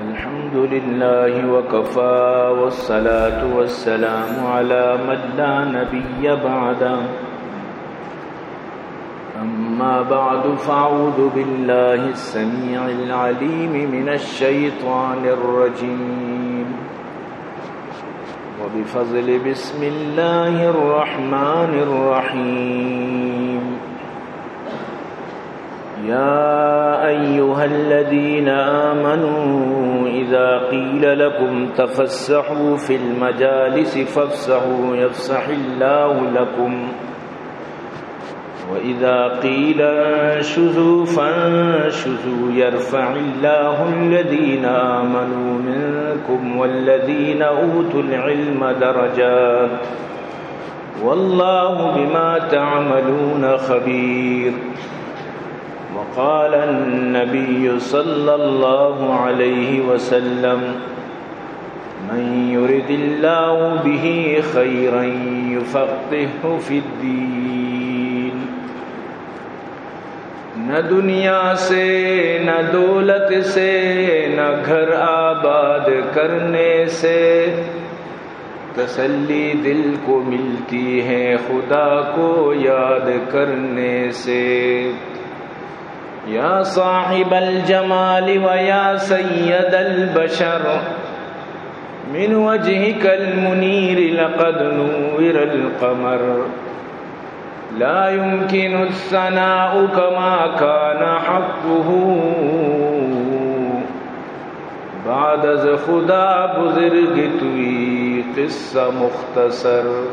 الحمد لله وكفى، والصلاة والسلام على من لا نبي بعده. أما بعد، فأعوذ بالله السميع العليم من الشيطان الرجيم. وبفضل بسم الله الرحمن الرحيم. يا أيها الذين آمنوا إذا قيل لكم تفسحوا في المجالس فافسحوا يفسح الله لكم، وإذا قيل انشزوا فانشزوا يرفع الله الذين آمنوا منكم والذين أوتوا العلم درجات، والله بما تعملون خبير. وقال النبي صلى الله عليه وسلم: من يرد الله به خيرا يفقهه في الدين. نہ دنیا سے، نہ دولت سے، نہ گھر آباد کرنے سے، تسلی دل کو ملتی ہے خدا کو یاد کرنے سے۔ یا صاحب الجمال و یا سید البشر، من وجهك المنير لقد نور القمر، لا يمكن الثناء كما كان حقه، بعد از خدا بزرگ توئی قصہ مختصر۔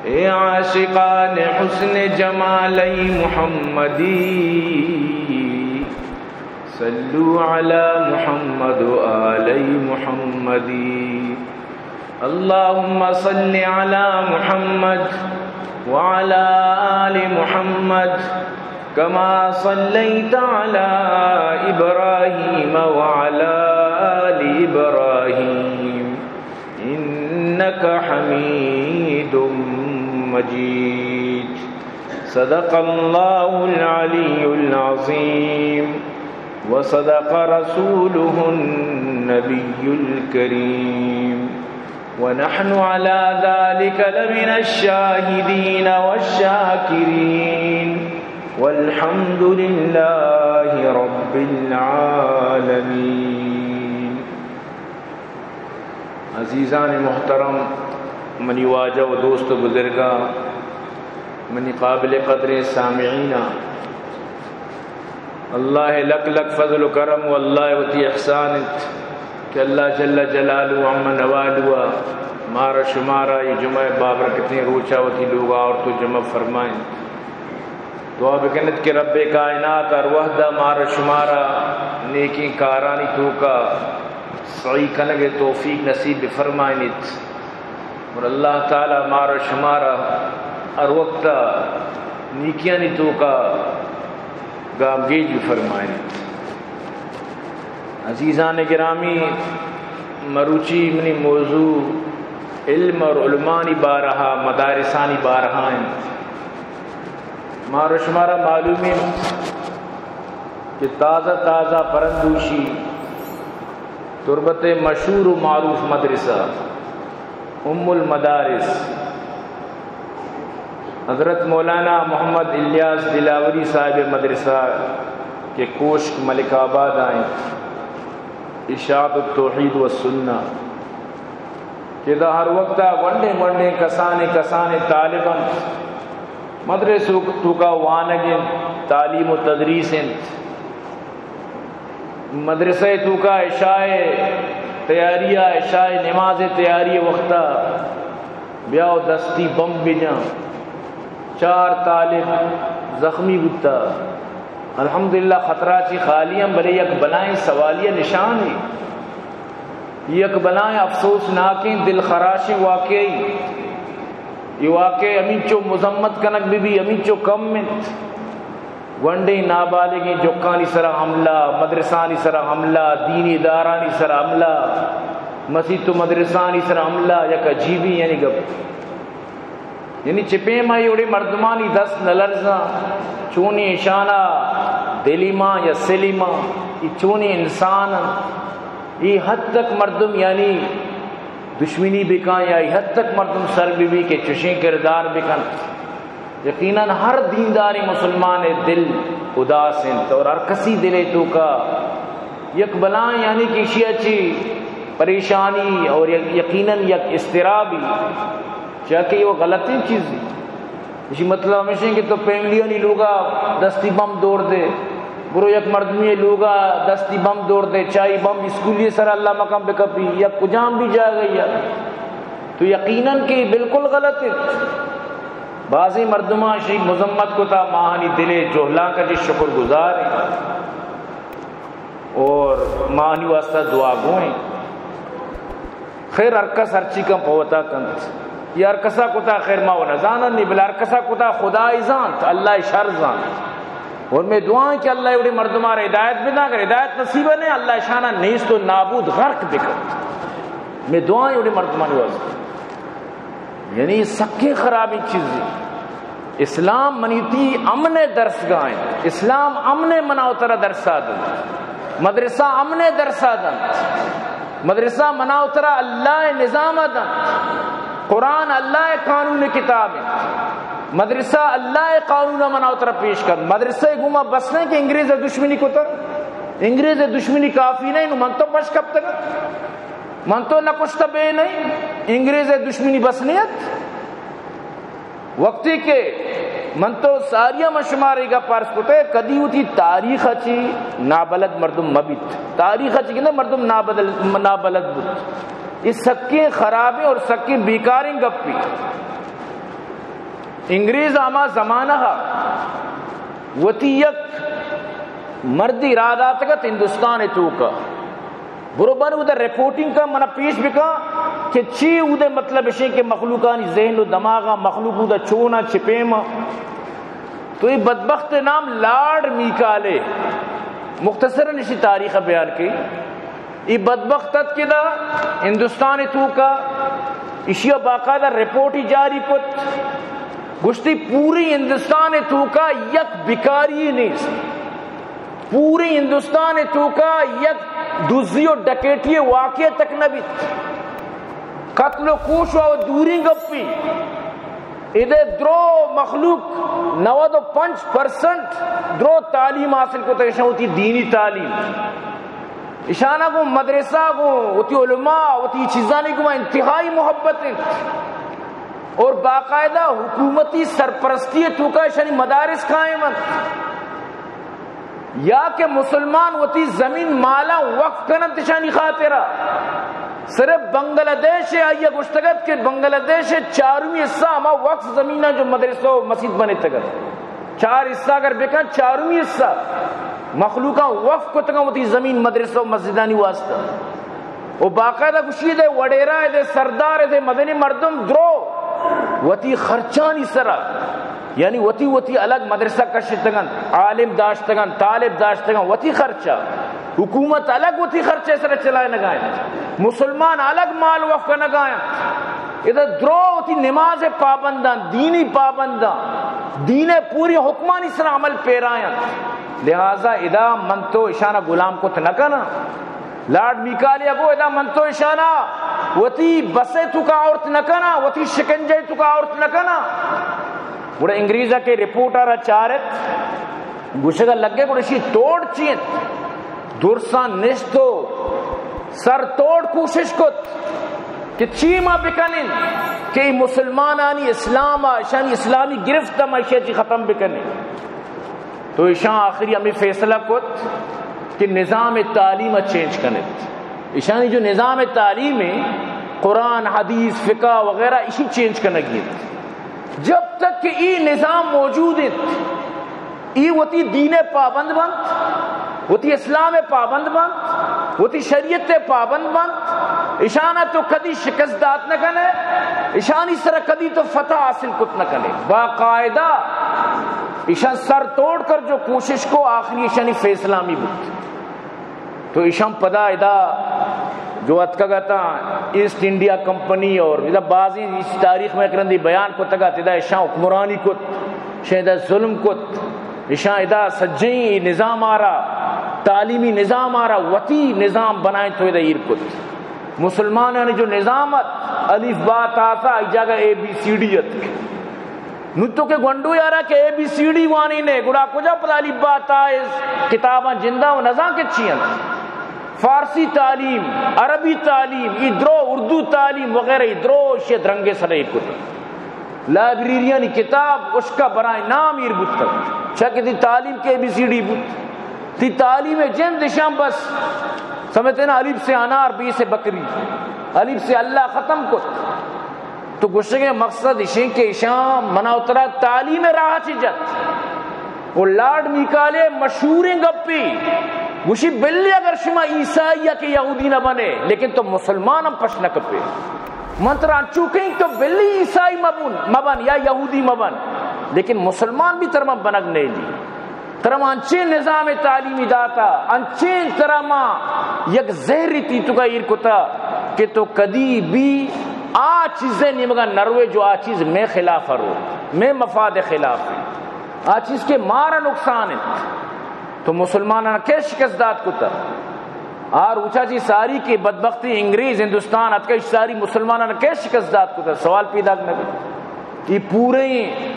اے عاشقان حسن جمال محمدی، صلوا على محمد و آل محمدی۔ اللهم صل على محمد وعلى آل محمد كما صليت على إبراهيم وعلى آل إبراهيم إنك حميد مجيد. صدق الله العلي العظيم وصدق رسوله النبي الكريم ونحن على ذلك لمن الشاهدين والشاكرين والحمد لله رب العالمين. عزیزان محترم، منی واجہ و دوست و بزرگاں، منی قابل قدریں سامعیناں، اللہ ءِ لک لک فضل و کرم و اللہ ءِ وتی احسان انت کہ اللہ جل جلالہ و عم نوالہ مارا شمارا اے جمعہ ءِ بابرکتیں روچا وتی لوگا آورت و جمع فرمائینت۔ دعا بکنت کہ رب کائنات ہر وہدا مارا شمارا نیکیں کارانی توکا سعی کنگ ءِ توفیق نصیب بفرمائینیت۔ اور اللہ تعالی مارا شمارا ہر وقت نیکیانی توکا گامگیج بفرمائینیت۔ عزیزان گرامی، مروچی منی موضوع علم اور علمانی بارہا، مدارسانی بارہا انت۔ مارا شمارا معلوم انت کہ تازہ تازہ پرندوشی تربت ءِ مشہور و معروف مدرسہ ام المدارس حضرت مولانا محمد الیاس دلاوری صاحب ءِ مدرسہ کہ کوشک ملک آباد ءَ انت، اشاعت التوحید والسنہ، کہ ادا ہر وقت ءَ گونڈیں گونڈیں کسانیں کسانیں طالب انت، مدرسہ توکا وانگ انت، تعلیم و تدریس انت۔ مدرسہ ءِ توکا عشاء ءِ تیاری ءَ، عشاء ءِ نماز ءِ تیاری ءِ وقت ءَ بیا و دستی بمب بجاں، چار طالب زخمی بوتا۔ الحمدللہ خطرہ چی خالی ہم، بلے یک بلائیں سوالیہ نشانے، یک بلائیں افسوسناکیں دل خراشیں واقعہ۔ اے واقعہ ہمینچو مذمت کنگ بہ بی، ہمینچو کم انت۔ گونڈیں نابالغیں جکانی سرا حملہ، مدرسانی سرا حملہ، دینی ادارانی سرا حملہ، مسیت و مدرسانی سرا حملہ، یک عجیبیں یعنی گپ۔ یعنی چہ پیم ءَ اے وڑیں مردمانی دست نہ لرزاں، چونیں اشانا دلیماں یا سلیماں۔ اے چونیں انسان انت؟ اے حد تک مردم یعنی دشمنی بکن یا اے حد تک مردم سر بہ بی کہ چشیں کردار بکن؟ یقیناً ہر دینداریں مسلمان ءِ دل اداس انت اور ہر کسی دل ءِ توکا یک بلائیں یعنی کہ ایشی ءَ چی پریشانی اور یک، یقیناً یک اضطرابی، چیا کہ اے غلطیں چیزے۔ ایشی مطلب ہمیش انت کہ تو فیملیانی لوگا دستی بمب دور دے، برو یک مردمی لوگا دستی بمب دور دے، چاہے بمب اسکولی سر اللہ مکن بکپی یا کجام بھی جاگہ یا، تو یقیناً کہ بالکل غلط ہے۔ بعضی مردمان شی مذمت کتا، ما آہانی دل ءِ جہلانک ءَ چی شکر گزار ہیں اور ما آہانی واسطہ دعا گو ہیں۔ خیر، ہر کس ہرچی کن پہ وتا کنت۔ یا ہر کسا کتا، خیر، ما و نزانن نی، بلے ہر کسا کتا خدا ای زانت، اللہ ای شر زانت۔ اور مئے دعا انت کہ اللہ اے وڑیں مردماں را ہدایت بدنت، اگر ہدایت نصیب نہ، اللہ اشانا نیست و نابود غرق بکنت۔ مئے دعا انت اے وڑیں مردمانی واسطہ۔ یعنی سکیں خرابیں چیزے۔ اسلام منی تئی امن ءِ درسگاہ انت۔ اسلام امن ءِ منا و ترا درسا دنت۔ مدرسہ امن ءِ درسا دنت۔ مدرسہ منا و ترا اللہ ءِ نظام ءَ دنت۔ قرآن اللہ ءِ قانون ءِ کتاب انت۔ مدرسہ اللہ ءِ قانون ءَ منا و ترا پیش کنت۔ مدرسہ ءِ گوما بس نہ کہ انگریز ءَ دشمنی کتگ، انگریز ءِ دشمنی کافی نہ انت، من تو پش کپتگ، من تو نہ کشتہ بے نہ انت، انگریز ءِ دشمنی بس نہ انت۔ وقتی کہ من تو ساریا من شمارا اے گپ عرض کتے، کدی وتی تاریخ ءَ چی نابلد مردم مہ بیت۔ تاریخ ءَ چی گندے مردم نابدل، نابلد بوت۔ اے سکیں خرابیں اور سکیں بیکاریں گپے۔ انگریز ہما زمانہ ءَ وتی یک مردے راہ داتگ ات ہندوستان ءِ توکا۔ برو بر اودا رپورٹنگ کن، منا پیش بکن کہ چی اودے مطلب اشیں کہ مخلوقانی ذہن و دماغاں، مخلوق اودا چوناں چہ پیما۔ تو اے بدبخت ءِ نام لارڈ میکالے، مختصراً اشی تاریخ ءَ بیان کئی۔ اے بدبخت ات کہ دا ہندوستان ءِ توکا اشی ءَ باقاعدہ رپورٹی جاری کت، گوشتی پوری ہندوستان ءِ توکا یک بیکاری نیست۔ پوری ہندوستان ءِ توکا یک دزی و ڈکیٹی ءِ واقعہ تک نہ بیت۔ قتل و کوش و دوریں گپی۔ ادے درو مخلوق نود و پنچ پرسنٹ درو تعلیم حاصل کتگ، اشاں وتی دینی تعلیم۔ اشانا گوں مدرسہ گوں وتی علماء وتی چیزانی گوں انتہائی محبت انت۔ اور باقاعدہ حکومتی سرپرستی ءِ توکا اشانی مدارس قائم انت۔ یا کہ مسلمان وتی زمین مالاں وقف کننت اشانی خاطرا۔ صرف بنگلہ دیش ءَ آئی ءَ گوشتگ ات کہ بنگلہ دیش ءِ چارمی حصہ ہما وقف زمیناں جو مدرسہ و مسیت بنتگ ات، چار حصہ اگر بکن، چارمی حصہ مخلوقاں وقف کتگاں وتی زمین مدرسہ و مسجدانی واسطہ۔ و باقاعدہ گوشی دے وڈیرا ءِ دے سردار ءِ دے مدنی مردم درو وتی خرچانی سرا، یعنی وتی وتی الگ مدرسہ کشتگن، عالم داشتگن، طالب داشتگن، وتی خرچہ، حکومت الگ وتی خرچہ سرا چلائنگا انت، مسلمان الگ مال وقف کنگا انت۔ ادا درو وتی نماز پابندان، دینی پابندان، دین پوری حکمانی سرا عمل پیرائیں۔ لہذا ادا من تو اشانا غلام کت نہ کناں۔ لارڈ میکالے ءَ گو ادا من تو اشانا وتی بس ءِ توکا آورت نہ کناں، وتی شکنجہ ءِ توکا آورت نہ کناں۔ گڑا انگریز ءَ کہ رپورٹ ءَ را چارت، گوشگ ءَ لگے گڑا اشی توڑ چی انت؟ درساں نشت و سر توڑ کوشش کت کہ چی ما بکنیں کہ اے مسلمانانی اسلام ءَ، اشانی اسلامی گرفت ءَ ما اشی ءَ چی ختم بکنیں۔ تو ایشاں آخری ہمے فیصلہ کت کہ نظام تعلیم ءَ چینج کنت۔ ایشانی جو نظام تعلیم ہے، قرآن، حدیث، فقہ وغیرہ، ایشی چینج کنگی انت۔ جب تک کہ ای نظام موجود انت، ای وتی دین ءِ پابند بنت، وتی اسلام ءِ پابند بنت، وتی شریعت ءِ پابند بنت، ایشانا تو کدی شکست دات نہ کنے، ایشانی سرا کدی تو فتح حاصل کت نہ کنے۔ باقاعدہ ایشاں سر توڑ کر جو کوشش کو، آخری ایشانی فیصلہ ہمی بوت۔ تو ایشاں پدا ادا جو اتکگ اتاں ایسٹ انڈیا کمپنی اور ادا بازیں اس تاریخ میں کرندی بیان کتگ ات، ادا ایشاں حکمرانی کت، ایشاں ادا ظلم کت، ایشاں ادا سجیں نظام آرا تعلیمی نظام آرا وتی نظام بنائیں تو ادا ایر کت۔ مسلمانانی جو نظام ات، الف با تا ثا، ای جاگہ اے بی سی ڈی ات۔ نو تو کہ گونڈو یارا کہ اے بی سی ڈی وانی نے، گڑا کجا پدا الف با تا اس کتاباں جندا و نزان کہ چی انت؟ فارسی تعلیم، عربی تعلیم، ای درو اردو تعلیم وغیرہ، ای درو شی درنگے سر ایر کت۔ لائبریریانی کتاب اشکا برائے نام ایر بوتگ، چہ کہ تی تعلیم کے اے بی سی ڈی بوت۔ تی تعلیم جند اشان بس سمجھتے نا، الف سے انار، بی سے بکری، الف سے اللہ ختم کت۔ تو گوشگے مقصد اشیں کہ اشان منا اترا تعلیم راہ چی جت۔ و لارڈ میکالے مشہوریں گپی گوشی، بلی اگر شما عیسائی یا کہ یہودی نہ بنے، لیکن تو مسلمان ہم پش نہ کپے۔ من ترا انچو کہیں تو بلی عیسائی مبن، مبن یا یہودی مبن، لیکن مسلمان بھی ترا من بنگ نیلی۔ ترا من انچیں نظام تعلیمی داتا، انچیں ترا من یک زہری تی تو کا ایر کتا کہ تو کدی بھی آ چیزیں نیمگا نروے جو آ چیز میں خلاف رو، میں مفاد خلاف ہے۔ آ چیز کہ مارا نقصان انت۔ تو مسلماناں کئے شکست دات کتا؟ آ روچا چی ساری کہ بدبختی انگریز ہندوستان اتکا، اش ساری مسلماناں کئے شکست دات کتا؟ سوال پیدا نہ بیت۔ یہ پورے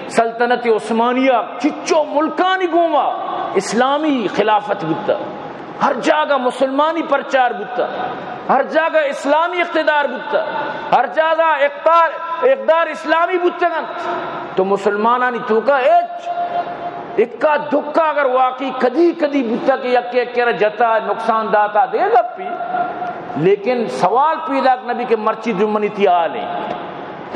سلطنت عثمانیہ چچو ملکانی گوما اسلامی خلافت بوتا۔ ہر جاگہ مسلمانی پرچار بوتا، ہر جاگہ اسلامی اقتدار بوتا، ہر جاگہ اقدار، اقدار اسلامی بوتگ انت۔ تو مسلمانانی توکا ہچ اکا دکا اگر واقعی کدی کدی بوتا کہ یکے یکے را جتا، نقصان داتا، دے گپی، لیکن سوال پیدا نہ بی کہ مرچی دشمنی تی حال ہیں۔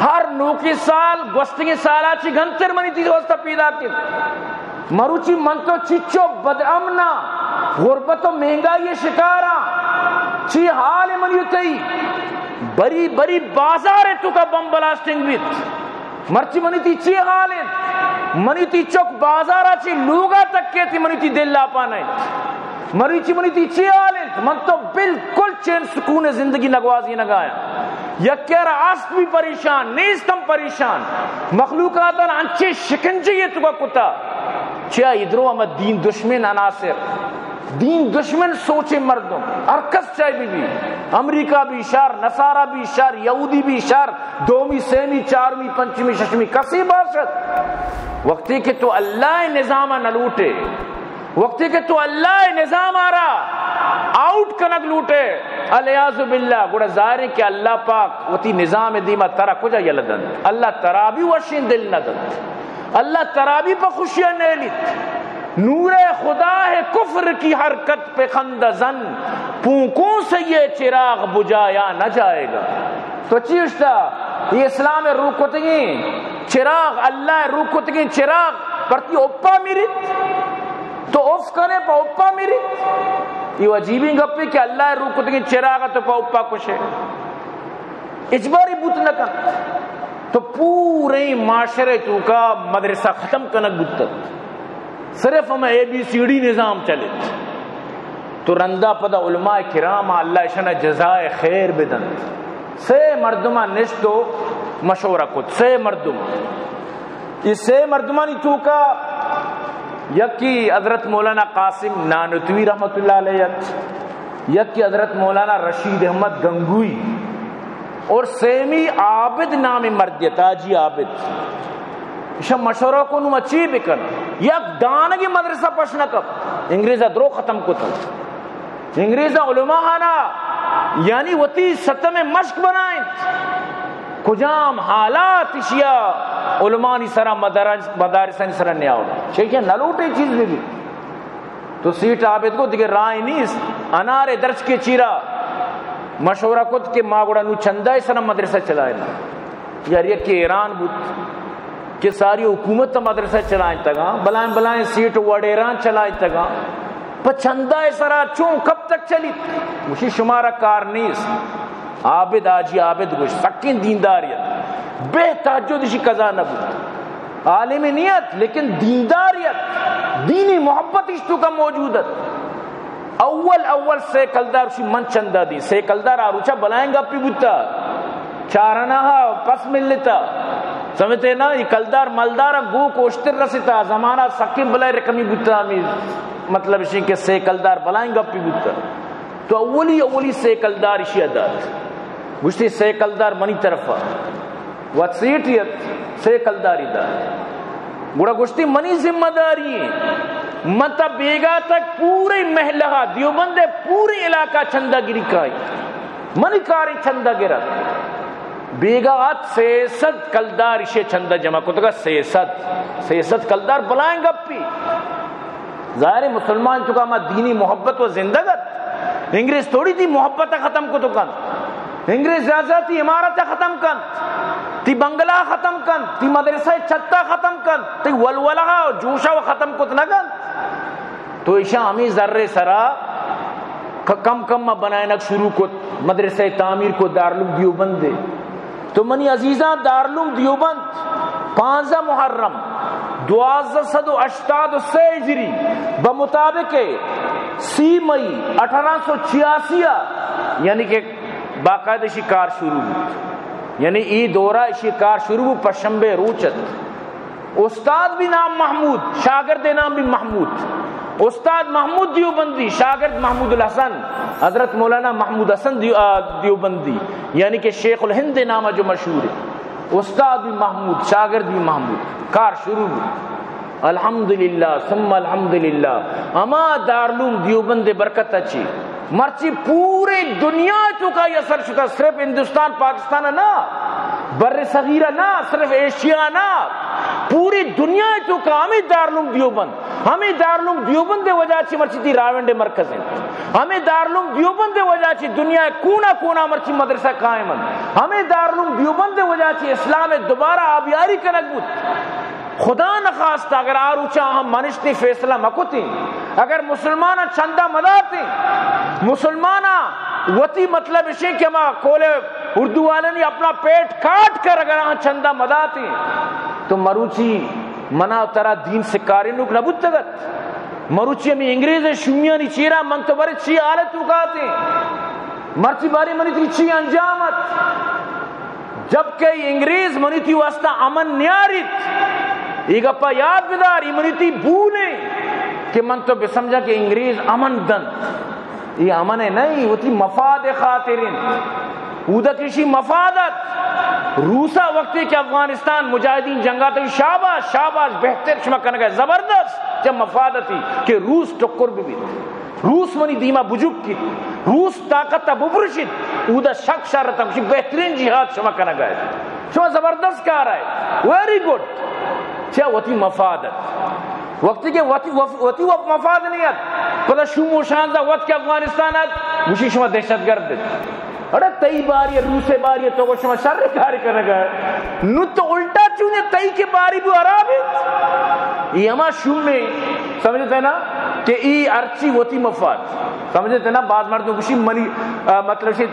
ہر نوکیں سال، گوستگیں سالا چی گنتر منی تی واسطہ پیدا کت۔ مروچی من تو چچو بد امنا، غربت و مہنگائی شکارا، چی حال منی تئی؟ بری بری بازار توکا بم بلاسٹنگ بیت۔ مرچی منی تی چی حال انت؟ منی تی چک بازارا چی لوگا تک کے تی منی تی دل لاپا نہیں۔ مروچی منی تی چی حال انت؟ من تو بالکل چین سکون زندگی نگوازی نگایا۔ یکے را است بھی پریشان، نیست ہم پریشان۔ مخلوقاتاں انچے شکنجے یہ تو کا کتا۔ چیا ادرو ہم دین دشمن عناصر، دین دشمن سوچے مردم، ہر کس چاہے بھی بھی، امریکہ بھی شر، نصارہ بھی شر، یہودی بھی شر، دومی، سیمی، چارمی، پنچمی، ششمی، کسی باشد۔ وقتی کہ تو اللہ نظام نہ لوٹے، وقتی کہ تو اللہ نظام آرا آؤٹ کنگ لوٹے، العیاذ باللہ، گڑا ظاہر ہے کہ اللہ پاک وتی نظام دیما ترا کجا یلہ دنت؟ اللہ ترا بھی وشیں دل نہ دنت، اللہ ترا بھی پہ خوشی نیلیت۔ نور خدا ہے کفر کی حرکت پہ خندہ زن، پھونکوں سے یہ چراغ بجھایا نہ جائے گا۔ تو چی اشتا؟ یہ اسلام روکتگیں چراغ، اللہ روکتگیں چراغ پرتی اوپا میریت؟ تو اف کنے پہ اوپا میریت؟ یہ عجیبیں گپے کہ اللہ روکتگیں چراغ تو پہ اوپا کشے۔ اجباری بوت نہ کنت۔ تو پورے معاشرے توکا مدرسہ ختم کنگ بوتت۔ صرف ہم اے بی سی ڈی نظام چلیت۔ تو رندا پدا علماء کرام اللہ اشانا جزائے خیر بدنت۔ سے مردماں نشت و مشورہ کت، سے مردم۔ یہ سے مردمانی توکا یکی حضرت مولانا قاسم نانوتوی رحمت اللہ علیہ ات، یکی حضرت مولانا رشید احمد گنگوئی، اور سیمی عابد نام مردے ات، حاجی عابد۔ ایشاں مشورہ کو نوں ما چی بکن؟ یک دانگی مدرسہ پش نہ کپ۔ انگریزا درو ختم کتن۔ انگریزا علماء آنا یعنی وتی ستم مشک بنائیں۔ کجام حالات اشیا علمانی سرا مدارس، مدارسانی سرا نیاؤ۔ چیکہ نہ لوٹے چیز بھی۔ تو سیٹ عابد کو دیگہ راہ نیست۔ انارے درچکے چیرا مشورہ کت کہ ما گڑا نو چندہ سرا مدرسہ چلائنا۔ یار یکی ایران بوت کہ ساری حکومت مدرسہ چلائیں تگا، بلائیں بلائیں سیٹ وڈیران چلائیں تگا۔ پہ چندہ سرا چون کب تک چلیت؟ گوشی شمارا کار نیست۔ عابد، حاجی عابد گوش، سکیں دینداری ات۔ بے تہجد اشی قضا نہ بوت۔ عالم نیت، لیکن دینداری ات۔ دینی محبت اش توکا موجود ات۔ اول اول سے کلدار اشی من چندہ دی۔ سے کلدار آ روچا بلائیں گپی بوتا۔ چارنا ہا پس ملتا۔ سمجھتے نا، یہ کلدار ملدار گو کوشتر رستا۔ زمانہ سکیں بلائیں رقمی بوتا ہمیں۔ مطلب اشی کہ سیکلدار بلائیں گپی بوتا۔ تو اولی، اولی سیکلدار اشی ءَ دات۔ گوشتی، سیکلدار منی طرف ءَ۔ وت سیٹھی ات، سیکلداری دات۔ گڑا گوشتی، منی ذمہ داری ایں۔ من تا بیگاہ تک پورے محلہ ءَ، دیوبند ءِ پورے علاقہ چندہ گری کائی۔ منی کاریں چندہ گرگ۔ بیگاہ ات، سئے سد کلدار اشی ءَ چندہ جمع کتگ ات، سئے سد۔ سئے سد کلدار بلائیں گپی۔ ظاہر ہے مسلمان تو کا ما دینی محبت و زندگ ات۔ انگریز تھوڑی تئی محبت ءَ ختم کت کنت۔ انگریز زیادہ تئی عمارت ءَ ختم کنت، تئی بنگلہ ختم کنت، تئی مدرسہ ءِ چھت ءَ ختم کنت، تئی ولولہ ءُ جوش ءَ ختم کت نہ کنت۔ تو ایشاں ہمے زر ءِ سرا ک-، کم کم ءَ بنائینگ شروع کت، مدرسہ ءِ تعمیر کت، دارالعلوم دیوبند ءِ۔ تو منی عزیزاں، دارالعلوم دیوبند پانزدہ محرم دوازدہ سد و ہشتاد و سئے ہجری، بمطابق سی مئی اٹھارہ سو چھیاسی ءَ، یعنی کہ باقاعدہ اشی کار شروع بوت۔ یعنی اے دورہ اشی کار شروع بوت، پشنبے روچ ات۔ استاد بھی نام محمود، شاگرد نام بھی محمود۔ استاد محمود دیوبندی، شاگرد محمود الحسن، حضرت مولانا محمود حسن دیو-، آ، دیوبندی، یعنی کہ شیخ الہند نام جو مشہور ہے۔ استاد بھی محمود، شاگرد بھی محمود۔ کار شروع بوت۔ الحمدللہ ثم الحمدللہ۔ ہما دارالعلوم دیوبند ءِ برکت ءَ چہ مرچی پورے دنیا ءِ توکا اے اثر شتا، صرف ہندوستان، پاکستان ءَ نہ، بر صغیر ءَ نہ، صرف ایشیا ءَ نہ، پوری دنیا ءِ توکا ہمے دارالعلوم دیوبند، ہمے دارالعلوم دیوبند ءِ وجہ چہ مرچی تئی راہونڈ ءِ مرکز انت۔ ہمے دارالعلوم دیوبند ءِ وجہ چہ دنیا ءِ کونا کونا مرچی مدرسہ قائم انت۔ ہمے دارالعلوم دیوبند ءِ وجہ چہ اسلام ءِ دوبارہ آبیاری کنگ بوت۔ خدا نخواستہ اگر آ روچا ہم منشتی فیصلہ مکتیں، اگر مسلماناں چندہ مداتیں، مسلماناں وتی مطلب اشیں کہ ہما قول اردو والانی اپنا پیٹ کاٹ کر اگر آہاں چندہ مداتیں، تو مروچی منا ترا دین سکارینوک نہ بوتگ ات۔ مروچی ہمے انگریز شومیانی چیرا من تو برے چی حالت توکاتیں۔ مرچی بارے منی تئی چی انجام ات۔ جبکہ اے انگریز منی تئی واسطہ امن نیاریت۔ اے گپا یاد بدار، اے منی تئی بھولیں کہ من تو بسمجھاں کہ انگریز امن دنت۔ اے امن ءَ نہ، اے وتی مفاد ءِ خاطر انت۔ اودک اشی مفاد ات۔ روسا وقتی کہ افغانستان مجاہدین جنگا تو شاباش، شاباش، بہتر شما کنگا، زبردست، چہ مفاد اتی کہ روس ٹکر بہ بیت۔ روس منی دیما بجک کیت، روس طاقت ءَ ببرشیت، اودا شک شر اتاں، گوشی بہترین جہاد شما کنگا ات، شما زبردست کار ءَ ات، ویری گڈ، چہ وتی مفاد ات۔ وقتی کہ وتی وف-، وتی وف-، مفاد نہیں ات، پدا شوم و شانزا وت کہ افغانستان ات، گوشی شما دہشت گرد ات۔ اڑے تئی باری، روس ءِ باری، تو گو شما شر کار کنگا۔ نو تو الٹا چونے تئی کہ باری بو حراب انت۔ اے ہما شومیں، سمجھتے نا، کہ اے ہرچی وتی مفاد۔ سمجھتے نا، باز مردم گوشی منی، آ، مطلب شی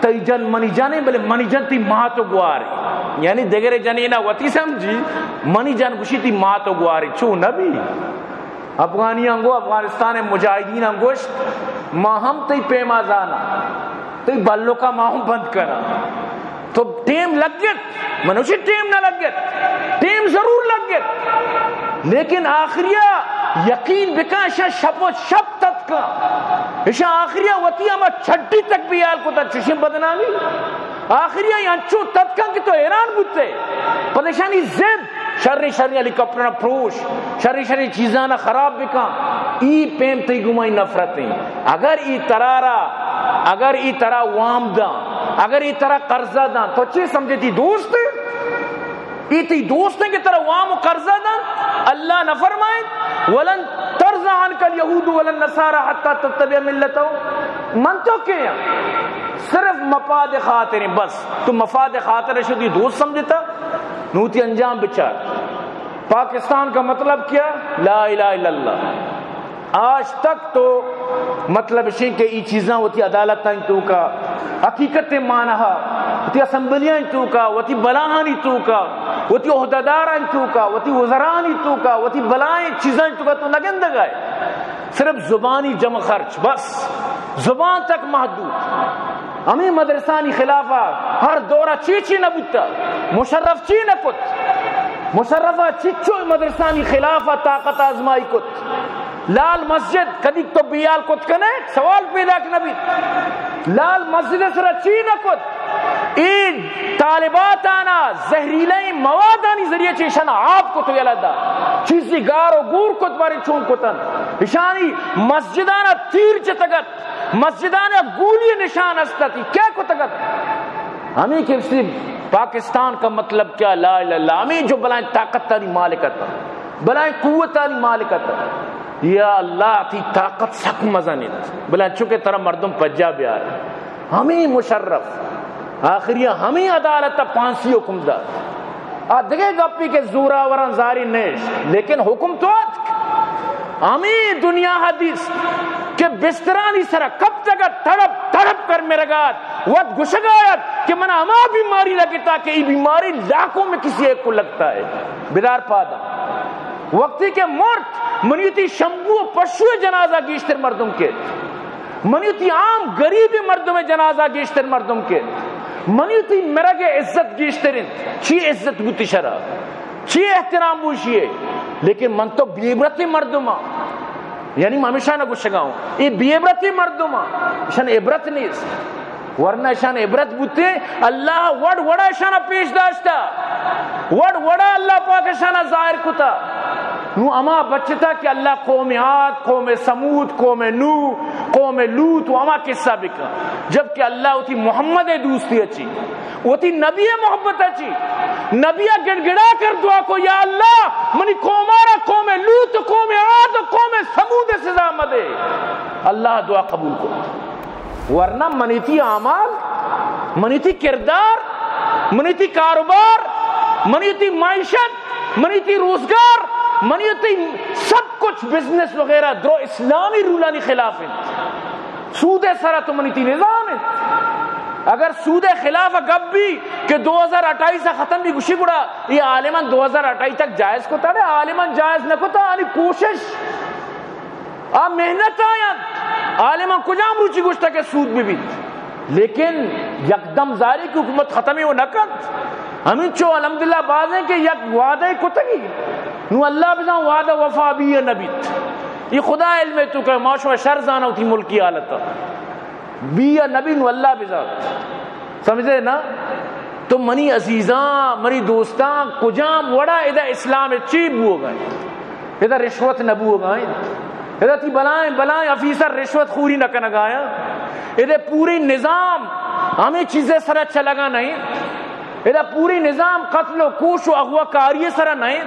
تئی جن منی جن ہے، بلے منی جن تئی مات و گوار ہے۔ یعنی دگرے جنینا وتی سمجھی، منی جن گوشی تئی مات و گوار ہے۔ چو نبی۔ افغانیاں گو، افغانستان ءِ مجاہدیناں گوشت، ما ہم تئی پیما زاناں، تئی بلوکا ما ہم بند کناں۔ تو ٹیم لگت، منوشی ٹیم نہ لگت، ٹیم ضرور لگت، لیکن آخریا یقین بکن، اشاں شپ و شپ تتکاں، اشاں آخریا وتی ہما چھڈی تک بیال کتا، چشیں بدنامی۔ آخریا انچو تتکاں کہ تو حیران بوتے، پدا اشانی زد شریں شریں ہیلی کاپٹراں پروش، شریں شریں چیزاں خراب بکن۔ ای پیم تئی گمائی نفرت ہیں۔ اگر ای ترارا، اگر ای ترا وام داں، اگر ای ترا قرضہ داں، تو چی سمجھے تئی دوست ہیں؟ ای تئی دوست ہیں کہ ترا وام و قرضہ داں؟ اللہ نہ فرمائے، "ولن ترضى عنك اليهود ولا النصارى حتى تتبع ملتهم"۔ من تو کے ہیں؟ صرف مفاد خاطر ہیں، بس۔ تو مفاد خاطر شدی دوست سمجھتا، نو تئی انجام بچار۔ پاکستان کا مطلب کیا؟ لا الہ الا اللہ۔ آج تک تو مطلب شیں کہ ای چیزاں وتی عدالتانی توکا، حقیقت معنی، وتی اسمبلیانی توکا، وتی بلاہانی توکا، وتی عہدیدارانی توکا، وتی وزرانی توکا، وتی بلائیں چیزانی توکا تو نگندگائے۔ صرف زبانی جمع خرچ، بس زبان تک محدود۔ ہمیں مدرسانی خلافا ہر دورہ چی چی نہ بوتا، مشرف چی نہ کت، مشرفا چچو مدرسانی خلافا طاقت آزمائی کت۔ لال مسجد کدی تو بیال کت کنے، سوال پیدا نہ بیت۔ لال مسجد سرا چی نہ کت؟ اے طالبات آنا زہریلیں موادانی ذریعہ چہ ایشان آپ کت و یلہ دا۔ چیزی گار و گور کت، بارے چون کتن۔ ایشانی مسجدانا تیر جتگت، مسجدانا گولی نشان استت۔ کیا کتگت؟ ہمیں کہ صرف پاکستان کا مطلب کیا؟ لا الہ الا اللہ۔ ہمیں جو بلائیں طاقت تاری مالک ات، بلائیں قوت تاری مالک ات۔ یا اللہ، تی طاقت سک مزن انت، بلائیں چونکہ ترا مردم پجا بیار۔ ہمیں مشرف آخری ہمیں عدالت پانسی حکم دات۔ آ دگہ گپی کہ زوراوراں زاری نیش، لیکن حکم تو اتک۔ ہمیں دنیا حدیث کہ بسترانی سرا کپتگت، تڑپ تڑپ کر مرگات، وت گشگایت کہ من ہما بیماری لگتا کہ ای بیماری لاکھوں میں کسی ایک کو لگتا ہے۔ بدار پادا وقتی کہ مرت، منیتی شمبو و پشو جنازہ گیشتر مردم کے، منی وتی عام غریب مردم جنازہ گیشتر مردم کے، منی وتی مرگ عزت گیشتر انت۔ چی عزت بوتی شرا؟ چی احترام بوشی ہے؟ لیکن من تو بے عبرت مردم ہاں۔ یعنی من ہمیشہ نہ گوشگا ہوں، یہ بے عبرت مردم ہاں، اشان عبرت نیست۔ ورنہ اشان عبرت بوتے، اللہ وڑ وڑا اشانا پیش داشتا، وڑ وڑا اللہ پاک اشانا ظاہر کتا۔ نو اما بچتا کہ اللہ قوم عاد، قوم ثمود، قوم نوح، قوم لوط و اما قصہ بکن، جبکہ اللہ وتی محمد دوستی اچی، وتی نبی محبت اچی، نبی گڑگڑا کر دعا کو، یا اللہ منی قومارا قوم لوط، قوم عاد و قوم ثمود سزا مدے۔ اللہ دعا قبول کو۔ ورنہ منی تی اعمال، منی تی کردار، منی تی کاروبار، منی تی معیشت، منی تی روزگار، منی تی سب کچھ بزنس وغیرہ درو اسلامی رولانی خلاف انت۔ سود سرا تو منی تی نظام انت۔ اگر سود خلاف گپ بی کہ دو ہزار اٹھائیس ختم بی گوشی گڑا یہ عالمان دو ہزار اٹھائیس تک جائز کتا، عالمان جائز نہ کتا، آنی کوشش آ محنت آیاں۔ عالماں کجام روچی گوشتا کہ سود بہ بیت؟ لیکن یکدم ظاہر کہ حکومت ختم و نہ کنت۔ ہمینچو الحمدللہ بازیں کہ یک وعدہ کتگی، نو اللہ بزان وعدہ وفا بی یا نہ بیت۔ یہ خدا علم ہے تو کہ ما شما شر زانا وتی ملکی حالت بی یا نہ بی، نو اللہ بزان۔ سمجھے نا؟ تو منی عزیزاں، منی دوستاں، کجام وڑا ادا اسلام چی بوگا انت؟ ادا رشوت نہ بوگا انت۔ ادا تی بلائیں بلائیں آفیسر رشوت خوری نہ کنگا انت۔ ادا پوری نظام ہمیں چیزیں سرا چلگا نہیں۔ ادا پوری نظام قتل و کوش و اغوا کاری سرا نہیں۔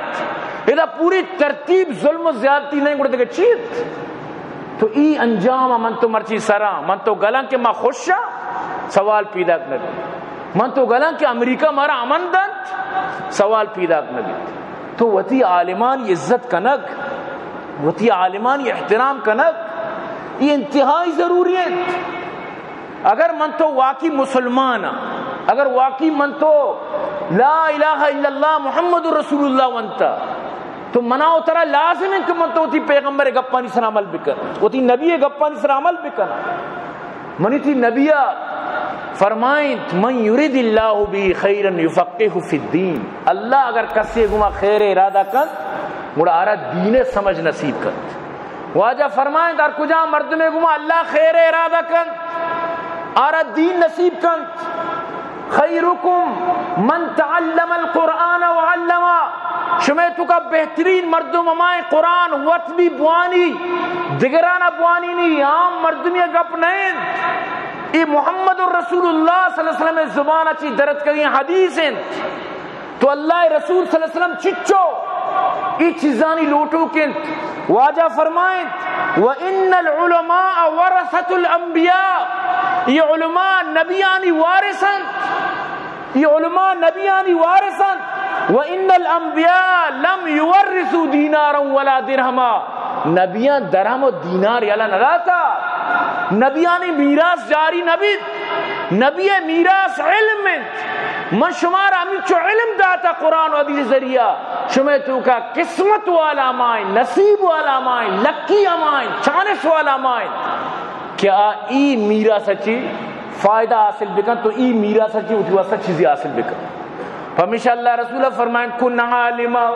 ادا پوری ترتیب ظلم و زیادتی نہیں، گڑا دگہ چی انت؟ تو ای انجام من تو مرچی سرا، من تو گلاں کہ ما خوشا، سوال پیداک نہ بیت۔ من تو گلاں کہ امریکہ مارا امن دنت، سوال پیداک نہ بیت۔ تو وتی عالمانی عزت کنگ، وتی عالمانی احترام کنگ، یہ انتہائی ضروری ہے۔ اگر من تو واقعی مسلمان ہاں، اگر واقعی من تو لا الہ الا اللہ محمد رسول اللہ ونتا، تو منا و ترا لازم ہے کہ من تو وتی پیغمبر گپانی سر عمل بکن، وتی نبی گپانی سر عمل بکن۔ منی تی نبی فرمائنت، من یرید اللہ بہ خیرا یفقہہ فی الدین۔ اللہ اگر کسے گما خیر ارادہ کنت، گڑا آرا دین سمجھ نصیب کنت۔ واجہ فرمائنت، ہر کجا مردمے گما اللہ خیر ارادہ کنت، آرا دین نصیب کنت۔ خیرکم من تعلم القرآن وعلمہ۔ شمے توکا بہترین مردم ہمائیں قرآن وت بی بوانی، دگرانا بوانی نی، عام مردمی گپ نہ انت۔ ای محمد رسول اللہ صلی اللہ علیہ وسلم زبان چی درت کگی حدیث انت۔ تو اللہ رسول صلی اللہ علیہ وسلم چچو ای چیزانی لوٹوک انت۔ واجہ فرمائنت، وان العلماء ورثۃ الانبیاء، یہ علماء نبیانی وارث انت، یہ علماء نبیانی وارث انت۔ وان الانبیاء لم یورثوا دینارا ولا درہما، نبیان درہم و دینار یلہ نداتا، نبیانی میراث جاری نبیت۔ نبی میراث علم انت۔ من شمارا ہمینچو علم داتا قرآن و حدیث ذریعہ، شمے توکا قسمت والا ہمائیں، نصیب والا ہمائیں، لکی ہمائیں، چانس والا ہمائیں کہ آ ای میراث چی فائدہ حاصل بکن، تو ای میراث چی وتی واسطہ چیزی حاصل بکن۔ پمیشا اللہ رسول فرمائیں، کن عالما،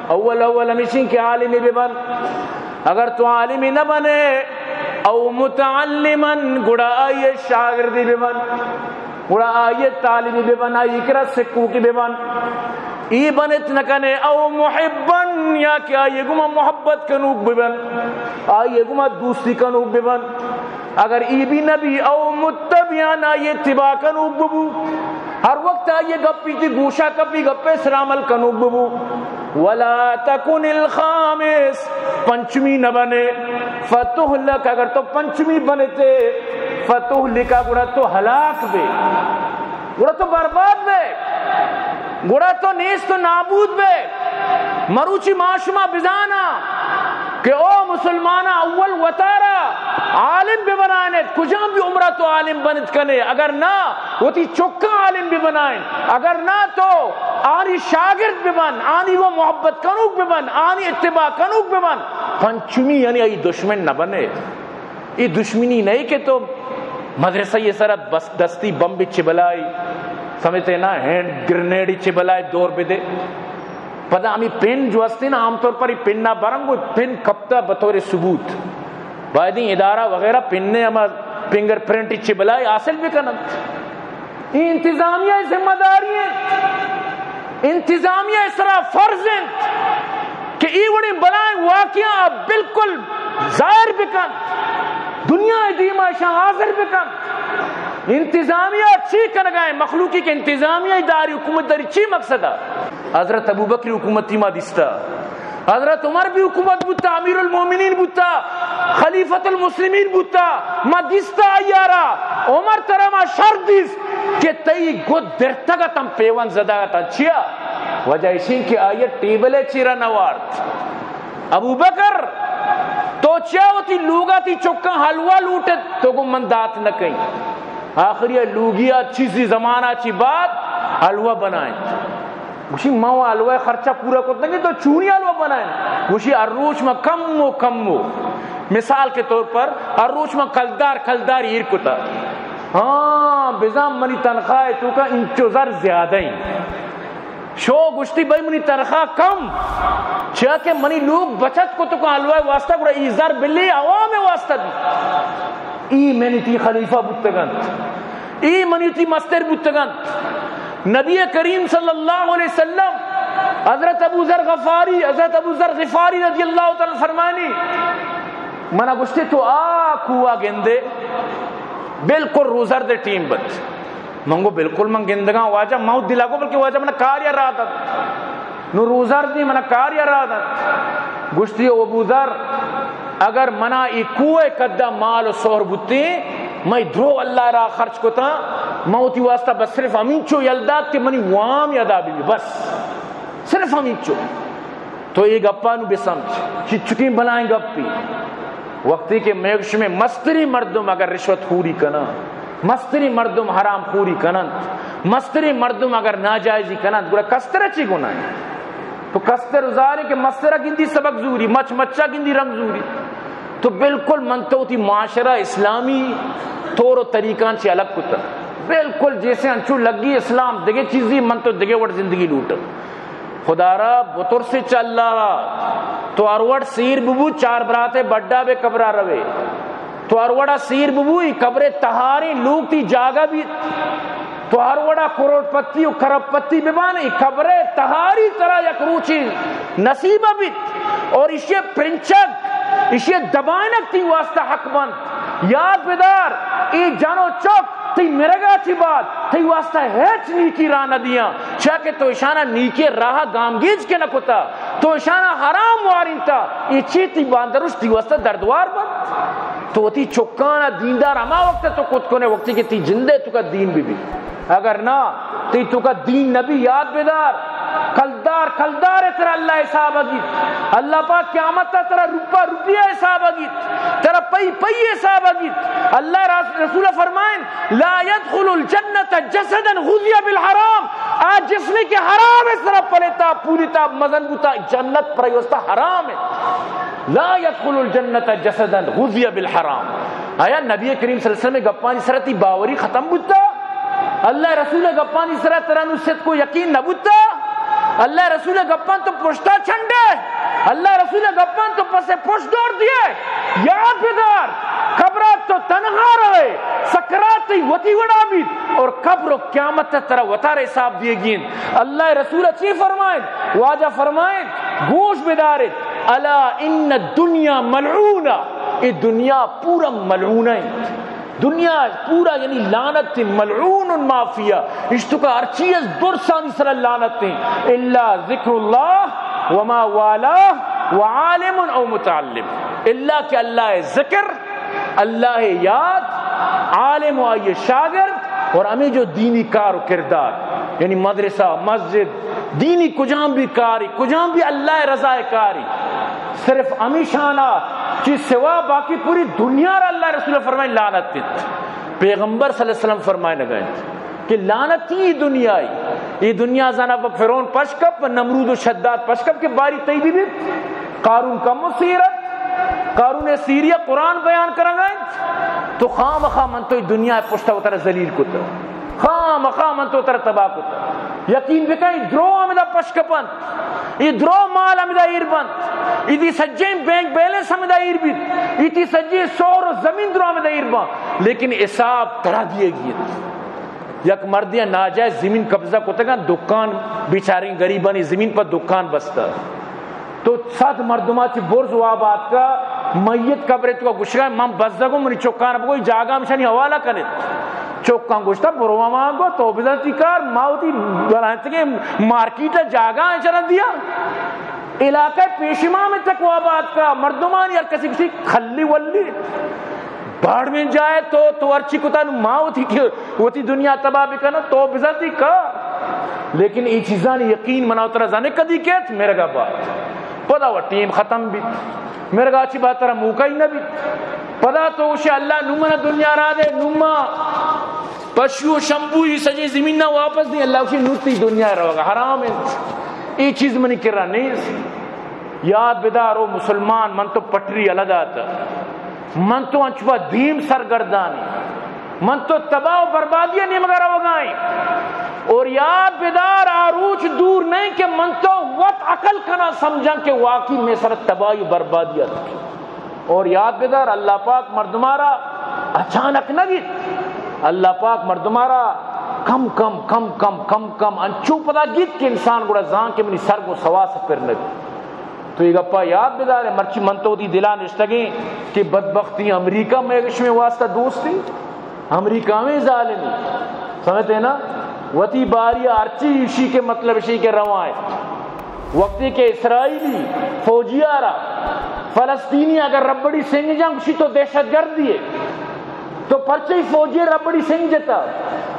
اول اول ہمیشیں کہ عالمی ببن۔ اگر تو عالمے نہ بنے، او متعلمن، گڑا آئی شاگردے ببن، گڑا آئی طالبے ببن، آئی کرا سکوکے ببن۔ اے بنت نہ کنے، او محبن، یا کہ آئی گما محبت کنوک ببن، آئی گما دوستی کنوک ببن۔ اگر اے بھی نبی، او متبعن، آئی اتباع کنوک ببو، ہر وقت آئی گپی تی گوشا کپی، گپے سر عمل کنوک ببو۔ ولا تکن الخامس، پنچمی نہ بنے، فتہلک، اگر تو پنچمی بنتے، فتہلک، گڑا تو ہلاک بے، گڑا تو برباد بے، گڑا تو نیست و نابود بے۔ مروچی ما شما بزانا کہ او مسلمانا، اول وتارا عالم ببنائینت، کجام بھی عمرہ تو عالم بنت کنے، اگر نہ وتی چکاں عالم ببنائین، اگر نہ تو آنی شاگرد ببن، آنی وہ محبت کنوک ببن، آنی اتباع کنوک ببن، پنچمی یعنی ای دشمن نہ بنے۔ ای دشمنی نہیں کہ تو مدرسہ یہ سرا بس دستی بمب چہ بلائی، سمجھتے نا، ہینڈ گرنیڈ چہ بلائی دور بدے۔ پدا ہمیں پن جو ہستے نا، عام طور پر یہ پن نہ برنگ، وہ پن کپتا بطور ثبوت۔ بایدیں ادارہ وغیرہ پن نے ہما فنگر پرنٹ چہ بلائی حاصل بکنن۔ اے انتظامیہ ءِ ذمہ داری انت، انتظامیہ ءِ سرا فرض انت کہ اے وڑیں بلائیں واقعہ بالکل ظاہر بکنت، دنیا ءِ دیما اشاں حاضر بکنت۔ انتظامیہ چی کنگا انت؟ مخلوقی کہ انتظامیہ داری، حکومت داری، چی مقصد ءَ؟ حضرت ابوبکر حکومتی ما دیستا، حضرت عمر بھی حکومت بوتا، امیر المومنین بوتا، خلیفۃ المسلمین بوتا، ما دیستا آئی ءَ را۔ عمر ترا ما شر دیست کہ تئی گد درتگ اتاں، پیوند زدگ اتاں۔ چیا؟ وجہ اشیں کہ آئی ءَ ٹیبل ءِ چیرا نہ وارت۔ ابوبکر، تو چیا وتی لوگا تی چکاں حلوہ لوٹت؟ تو گوں من دات نہ کئیں۔ آخری ءَ لوگی ءَ چیزی زمانہ چی بعد حلوہ بنائیں۔ گوشی، من و حلوہ خرچہ پورا کت نہ کہ تو چونی حلوہ بنائیں؟ گوشی، ہر روچ من کمو کمو، مثال کے طور پر، ہر روچ من کلدار کلدار ایر کتا۔ ہاں، بزاں منی تنخواہ ءِ توکا انچو زر زیادہ ایں۔ شو گوشتی، بھئی، منی تنخواہ کم، چیا کہ منی لوگ بچت کت کن حلوہ ءِ واسطہ، گڑا ای زر بلے عوام ءِ واسطہ دی۔ ای منی تی خلیفہ بوتگنت۔ اے منی وتی مستر بوتگنت۔ نبی کریم صلی اللہ علیہ وسلم، حضرت ابو ذر غفاری، حضرت ابو ذر غفاری رضی اللہ تعالی عنہ فرمانی، منا گوشتے، تو آ کوہ گندے، بالکل روزرد ٹیم بت۔ من گو، بالکل من گندگاں واجہ، من دلا گو، بلکہ واجہ منا کار یا رات ات۔ نو روزرد نی، منا کار یا رات ات۔ گوشتی، او ابو ذر، اگر منا اے کوہ ءِ قدا مال و سہر بوتیں، من اے درو اللہ ءِ راہ خرچ کتاں، من وتی واسطہ بس صرف ہمینچو یل دات کہ منی وام ادا بہ بی، بس صرف ہمینچو۔ تو اے گپا نو بہ سمجھ، چچکیں بلائیں گپے۔ وقتی کہ مئے شمئے مستریں مردم اگر رشوت خوری کناں، مستریں مردم حرام خوری کننت، مستریں مردم اگر ناجائزی کننت، گڑا کستر ءَ چی گناہ انت؟ تو کستر زانے کہ مستر ءَ گندی سبق زوری، مچ مچ ءَ گندی رنگ زوری۔ تو بالکل من تو وتی معاشرہ اسلامی طور و طریقان چہ الگ کتا۔ بالکل جیسے انچو لگی اسلام دگہ چیزی، من تو دگہ وڑ زندگی لوٹا۔ خدا را بترسے چہ اللہ را۔ تو ہر وڑ سیر ببو، چار براتے بڈا بے قبرا روے۔ تو ہر وڑا سیر ببو، ای قبرے تہاریں لوگ تی جاگہ بیت۔ تو ہر وڑا کروڑ پتی و کرب پتی ببان، ای قبرے تہاری ترا یک روچی نصیب بیت۔ اور ایشی پرنچگ، ایشی دبائنگ تی واسطہ حق بنت۔ یاد بدار، ای جن و چک تئی مرگا چی بعد تئی واسطہ ہچ نیکی راہ نہ دیاں، چیا کہ تو اشانا نیکی راہ گامگیج کے نہ کتا، تو اشانا حرام وارینتا، اے چی تئی باندرشت تئی واسطہ دردوار بنت۔ تو وتی چکانا دیندار ہما وقت تو کت کنے وقتی کہ تئی جندے توکا دین بہ بی، اگر نہ تئی توکا دین نہ بی۔ یاد بدار، کلدار کلدار ترا اللہ حساب گیت، اللہ پاک قیامت ترا روپا روپیا حساب گیت، ترا پئی پئی حساب گیت۔ اللہ راس-، رسول فرمائن، لا يدخل الجنة جسدا غذي بالحرام۔ آ جسمے کہ حرام ءِ سرا پلیتا، پولیتا، مزن بوتا، جنت پر واسطہ حرام ہے۔ لا يدخل الجنة جسدا غذي بالحرام۔ آیا نبی کریم صلی اللہ علیہ وسلم گپانی سرا تئی باوری ختم بوتا؟ اللہ رسول گپانی سرا ترا نو صدق و یقین نہ بوتا؟ اللہ رسول گپان تو پشتا چنڈے۔ اللہ رسول گپان تو پس پشت دور دیئے، یاد بدار، قبرات تو تنہا رہے، سکرات تئی وتی وڑا بیت، اور قبر و قیامت ترا وتارا حساب دیگی انت۔ اللہ رسول چی فرمائیں؟ واجہ فرمائیں، گوش بدارت، الا ان الدنیا ملعونہ، اے دنیا پورا ملعونہ انت۔ دنیا پورا یعنی لعنت انت، ملعون ما فیہا، اشتکا ہر چیز درسانی سر لعنت انت، الا ذکر اللہ وما والاه وعالم او متعلم، الا کہ اللہ ذکر، اللہ یاد، عالم و آئی شاگرد، اور ہمیں جو دینی کار و کردار، یعنی مدرسہ، مسجد، دینی کجام بھی کاری، کجام بھی اللہ رضا کاری، صرف ہمیشانا چی سوا باقی پوری دنیا را اللہ رسول فرمائیں لعنت انت۔ پیغمبر صلی اللہ علیہ وسلم فرمائے نگائیں کہ لعنتی دنیای، یہ دنیا زانا پہ فرعون پشکپ، پہ نمرود و شداد پشکپ کہ باری تئی بھی بیت، قارون کم و سیرت، قارون سیریا قرآن بیان کرنگائیں، تو خام خام من تو دنیا پشتا وتر ذلیل کتا۔ خام خام من تو تر تباہ کتا۔ یقین بکن، درو ہمدا پش کپنت، ای درو مال ہمدا ایر بنت، ایدی سجیں بینک بیلنس ہمدا ایر بیت، ایتی سجیں سور و زمین درو ہمدا ایر بنت، لیکن حساب ترا دیگی انت۔ یک مردے ناجائز زمین قبضہ کتگاں، دکان، بیچاریں غریبانی زمین پر دکان بستہ۔ تو صد مردما چی برز واب آتکا، میت قبر تو گشگا، من بزگوں، منی چکان بگو، ای جاگہ ہمشانی حوالہ کنیت۔ چکان گشتا، برو ہما گو، تو بزن تی کار، ما وتی بلائیں تکے مارکیٹ جاگہ ہیں چرا دیا۔ علاقہ پیش ما میں تک واب آتکا، مردمانی ہر کسی کسی کھلی ولی۔ باڑ میں جائے تو، تو ہرچی کتا نو ما وتی کہ وتی دنیا تباہ بکنو، تو بزن تی کار۔ لیکن ای چیزانی یقین منا ترا زانے کدی کیت؟ مرگا بعد۔ پدا وہ ٹیم ختم بیت۔ مرگا چی بات ترا موقع ہی نہ بیت۔ پدا تو گوشے اللہ نو منا دنیا را دے، نو ما پشو شمبو ای سجیں زمین نہ واپس دی، اللہ گوشے نو تی دنیا روگا حرام ہے۔ ای چیز منی کرا نہیں۔ یاد بدار او مسلمان، من تو پٹری الگ آتا۔ من تو انچو پہ دیم سرگردانی، من تو تباہ و بربادی نیمگا روگائیں۔ اور یاد بدار، آ روچ دور نہیں کہ من تو وت عقل کنا سمجھاں کہ واقعی میں سر تباہی و بربادی ات۔ اور یاد بدار، اللہ پاک مردمارا اچانک نہ گیت، اللہ پاک مردمارا کم کم کم کم کم کم انچو پدا گیت کہ انسان گڑا زان کہ منی سر گوں سواس پر نہ بیت۔ تو اے گپا یاد بدارے، مرچی من تو وتی دلا نشتگیں کہ بدبختی امریکہ مئے شمے واسطہ دوستی، امریکہ ہمیں ظالمی، سمجھتے نا؟ وتی باری ہرچی ایشی کے مطلب ایشی کے روائیں۔ وقتی کہ اسرائیلی فوجی آرا فلسطینی اگر ربڑی سنگ جان گشی تو دہشت گردی ہے۔ تو پرچہ ای فوجی ربڑی سنگ جتا؟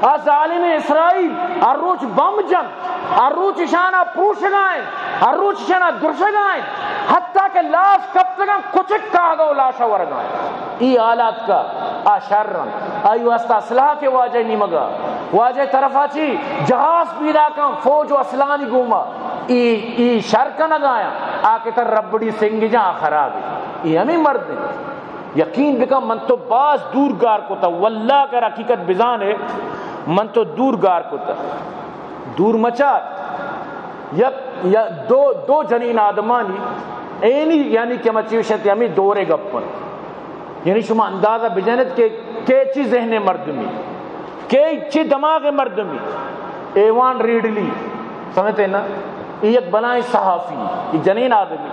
آ ظالم اسرائیل ہر روچ بم جنت، ہر روچ اشانا پروشگائیں، ہر روچ اشانا درشگائیں، حتی کہ لاش کپتگاں کچک کاہگا و لاشا ورگائیں۔ ای حالات کا آ شر انت۔ آئی واسطہ اسلحہ کے واجہ نیمگا، واجہ طرفا چی جہاز پیدا کن، فوج و اسلحانی گوما۔ ای، ای شر کنگایاں، آ کہ تر ربڑی سنگ جان خرابی۔ ای ہمیں مرد انت۔ یقین بکن، من تو باز دور گار کتا، واللہ اگر حقیقت بزانے، من تو دور گار کتا۔ دور مچار، یک یا دو، دو جنین آدمانی اینی، یعنی کہ مچی وشت ہمیں دورے گپن۔ یعنی شما اندازہ بجنت کہ کے چی ذہن مردمی، کے چی دماغ مردمی۔ ایوان ریڈلی، سمجھتے نا؟ یہ یک بلائیں صحافی، یہ جنین آدمی۔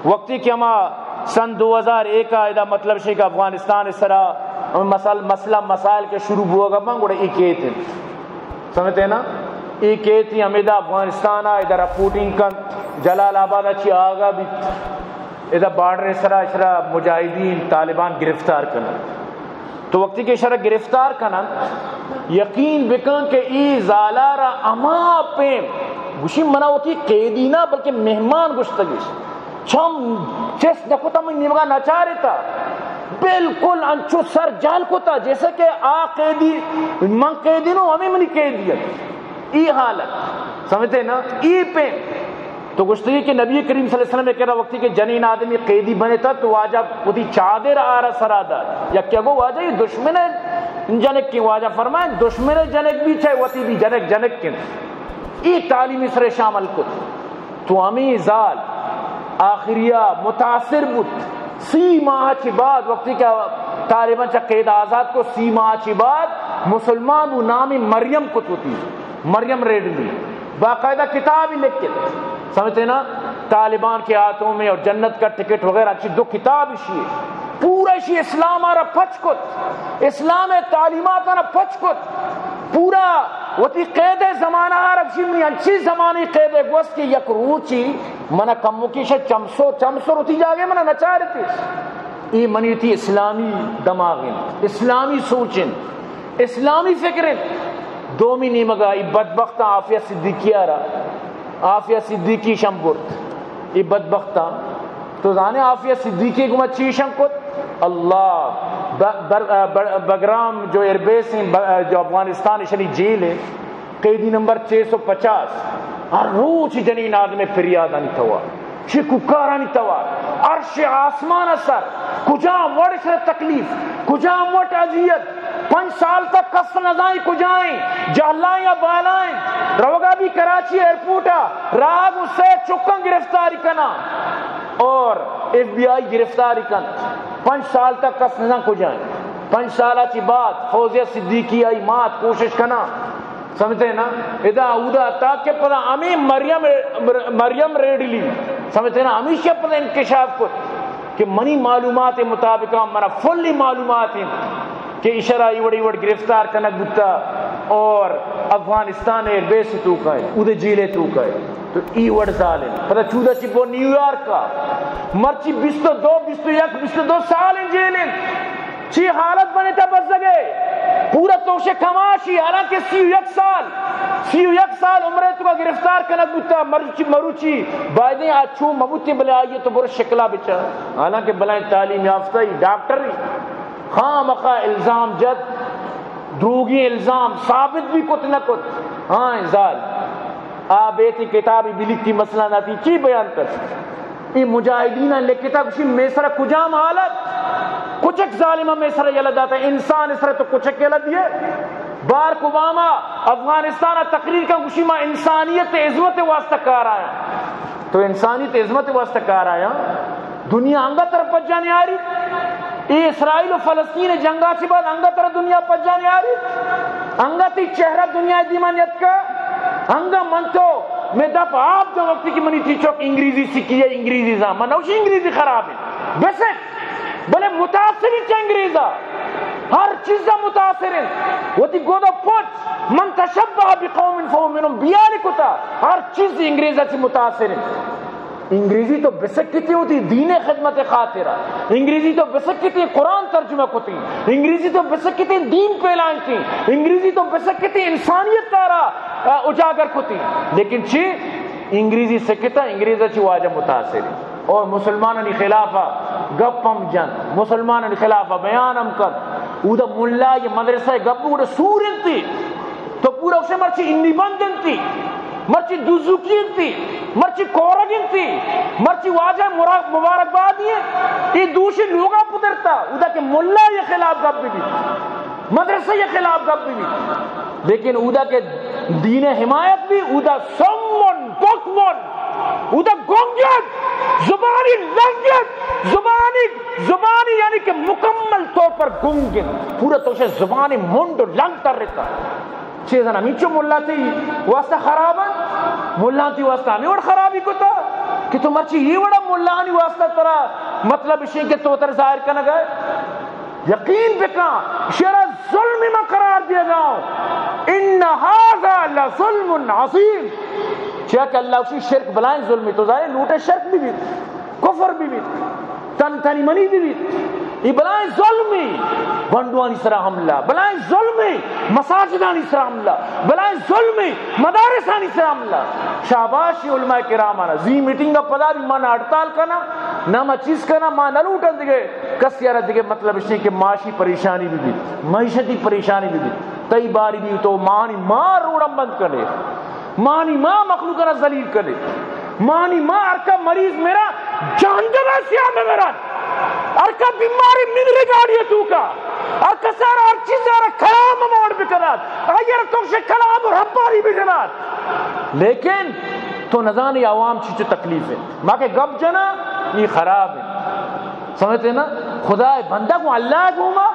وقتی کہ ہما سن دو ہزار ایک آ ادا مطلب شے کہ افغانستان سرا مسئل-، مسئلہ مسائل کے شروع بوگا بن گڑا ای کیت انت۔ سمجھتے نا؟ ای کیت ہمیدا افغانستان آ ادا رپورٹنگ کن، جلال آباد چی آگا بیت، ادا بارڈر سرا اشرا مجاہدین طالبان گرفتار کنن۔ تو وقتی کہ اشرا گرفتار کنن، یقین بکن کہ ای زالارا ہما پیم گوشی منا وتی قیدی نہ بلکہ مہمان گشتگش۔ چم چست نہ کتا، من نیمگا نہ چارتا، بالکل انچو سر جہل کتا، جیسے کہ آ قیدی، من قیدی نو، ہمیں منی قیدی ہے۔ ای حالت، سمجھتے نا؟ ای پہ تو گشتگی کہ نبی کریم صلی اللہ علیہ وسلم کرا وقتی کہ جنین آدمی قیدی بنے تھا تو واجہ وتی چادر آرا سرا دات۔ یا کیا گو واجہ یہ دشمن ہے جنک کی، واجہ فرمائیں دشمن ہے جنک بھی چاہے وتی بھی جنک جنک کن۔ ای تعلیمی سر شامل کت۔ تو ہمیں زال آخریا متاثر بوت۔ سی ماہ چی بعد، وقتی کہ طالبان چہ قید آزاد کو، سی ماہ چی بعد مسلمان بو، نامی مریم کت وتی، مریم ریڈلی، باقاعدہ کتابی لکھت، سمجھتے نا، طالبان کے ہاتھوں میں اور جنت کا ٹکٹ وغیرہ، اچھی دو کتاب اشی ہے۔ پورا اشی اسلام آرا پچ کت، اسلام تعلیمات آرا پچ کت، پورا وتی قید زمانہ آرا، اشی منی انچی زمانی قید گوست کہ یک روچی منا کموکی شہ چمسو، چمسو وتی جاگے منا نچارتی۔ ای منی وتی اسلامی دماغ انت، اسلامی سوچ انت، اسلامی فکر انت۔ دومی نیمگا ای بدبخت عافیہ صدیقی آرا، عافیہ صدیقی شم برت۔ ای بدبخت، تو زانے عافیہ صدیقی گما چی شم کت؟ اللہ، ب-، بر-، بر-، بگرام جو ایئر بیس ہیں، ب-، جو افغانستان اشنی جیل ہے، قیدی نمبر چھ سو پچاس، ہر روچ جنین آدم پریادانی توار، شکوکارانی توار، عرش آسمان سر، کجام وڑ سر تکلیف، کجام وٹ اذیت، پنچ سال تک کس نزائیں کجائیں، جہلائیں یا بالائیں، روگا بھی کراچی ایئرپورٹ آ، راگ و سے چکاں گرفتاری کنا اور ایف بی آئی گرفتاری کن، پنچ سال تک کس نزائیں کجائیں۔ پنچ سال چی بعد فوزیہ صدیقی آئی مات کوشش کنا، سمجھتے ہیں نا؟ ادا اودا تاکہ پدا ہمیں مریم، مریم ریڈلی، سمجھتے ہیں نا؟ ہمیشہ پدا انکشاف کت کہ منی معلومات مطابق، منا فلی معلومات ہیں کہ اشرا ای وڑ ای وڑ گرفتار کنگ بوتا اور افغانستان ایئر بیس توکا ہے، اودے جیلے توکا ہے۔ تو ای وڑ ظالم۔ پدا چودا چی بو نیویارک کا، مرچی بیست و دو، بیست و یک، بیست و دو سال ہیں جیل ہیں۔ چی حالت بنے تا بزگے، پورا توشے کماشی، حالانکہ سی و یک سال، سی و یک سال عمرے تو کا گرفتار کنگ بوتا، مروچی، مروچی بایدیں آ چو مبوتے بلے آئیے تو برو شکلا بچا، حالانکہ بلائیں تعلیم یافتہ ہی، ڈاکٹر ہی، خام خواہ الزام جت، دروگی الزام ثابت بھی کت نہ کت۔ ہاں، زال آ بیتی کتابی بلیتی مسئلہ ناتی چی بیان کر؟ ای مجاہدین لکھتا، گوشی میسر کجام حالت؟ کچک ظالمہ میسر یلہ داتا، انسان اسر تو کچک یلہ دیے۔ بارک اوباما افغانستان تقریر کا، گوشی ما انسانیت عظمت واسطہ کار آیا۔ تو انسانیت عظمت واسطہ کار آیا۔ دنیا انگا تر پجا نیاری۔ اے اسرائیل و فلسطین جنگا چی بعد انگا تر دنیا پجا نیاری۔ انگا تی چہرہ دنیا دیما نیتکا۔ انگا من تو میں دپ آپ دا وقتی کہ منی تی چوک انگریزی سکی ہے، انگریزی زان۔ من نوشی انگریزی خراب ہے۔ بسک۔ بلے متاثر انت چہ انگریزا، ہر چیزا متاثر انت۔ وتی گودا پچ، من تشبہ بقوم فهو منهم، بیال کتا، ہر چیز انگریزا چہ متاثر انت۔ انگریزی تو بسکتی وتی دین خدمت خاطرا، انگریزی تو بسکتی قرآن ترجمہ کتی، انگریزی تو بسکتی دین پھیلائنتی، انگریزی تو بسکتی انسانیت تارا، آ، اجاگر کتی۔ لیکن چی؟ انگریزی سکتا، انگریزا چی واجہ متاثر انت۔ اور مسلمانانی خلاف گپ ہم جنت، مسلمانانی خلاف بیان ہم کنت۔ اودا ملا یا مدرسہ گپ گڑا سور انتی، تو پورا اسے مرچی انی بند انتی، مرچی دزوکی انتی، مرچی کورگ انتی، مرچی واجہ مرا-، مبارکبادی ہے۔ یہ دوشی لوگا پدرتا، اودا کہ ملا یا خلاف گپ بھی، مدرسہ یا خلاف گپ بھی۔ لیکن اودا کہ دین حمایت بھی، اودا سمن بکمن، اودا گنگیت، زبانی لنگیت، زبانی، زبانی یعنی کہ مکمل طور پر گنگ انت۔ پورا تو سے زبانی منڈ و لنگ تر رہتا۔ چیزن ہمینچو ملا تی واسطہ خراب انت، ملا تی واسطہ ہمیں وڑ خرابی کتا کہ تو مرچی یہ وڑا ملانی واسطہ ترا مطلب اشیں کہ تو تر ظاہر کنگا۔ یقین بکن، شرا ظلم من قرار دیگا ہوں۔ ان هذا لظلم عظیم۔ چیا کہ اللہ اسی شرک بلائیں ظلمی، تو ظاہر لوٹے شرک بھی بھی، کفر بھی بھی، تن تنی منی بھی بھی۔ یہ بلائیں ظلمی، بنڈوانی سرا حملہ، بلائیں ظلمی، مساجدانی سرا حملہ، بلائیں ظلمی، مدارسانی سرا حملہ۔ شاباش علماء کرام آنا، زی میٹنگ پدا بھی من ہڑتال کنا، نہ ما چیز کنا، ما نہ لوٹن دگے۔ کسی ء را دگہ مطلب اش کہ معاشی پریشانی بہ بیت، معیشتی پریشانی بہ بیت، تئی باری بہ بیت، تو مانی ما روڈاں بند کنے، مانی ما مخلوق را ذلیل کنے، مانی ما ہر کا مریض میرا جہنم ء سیاہ میں میرا، ہر کا بیماری مندرے گاڑی ء توکا، ہر کسارا ہر چیز را کلام موڑ بکنات، آئی را تو سے کلام ربانی بجنات، لیکن تو نزانے عوام چی چو تکلیف ہے۔ ما کہ گپ جنا، یہ خراب ہے۔ سمجھتے نا؟ خدا بندہ کو اللہ گوما،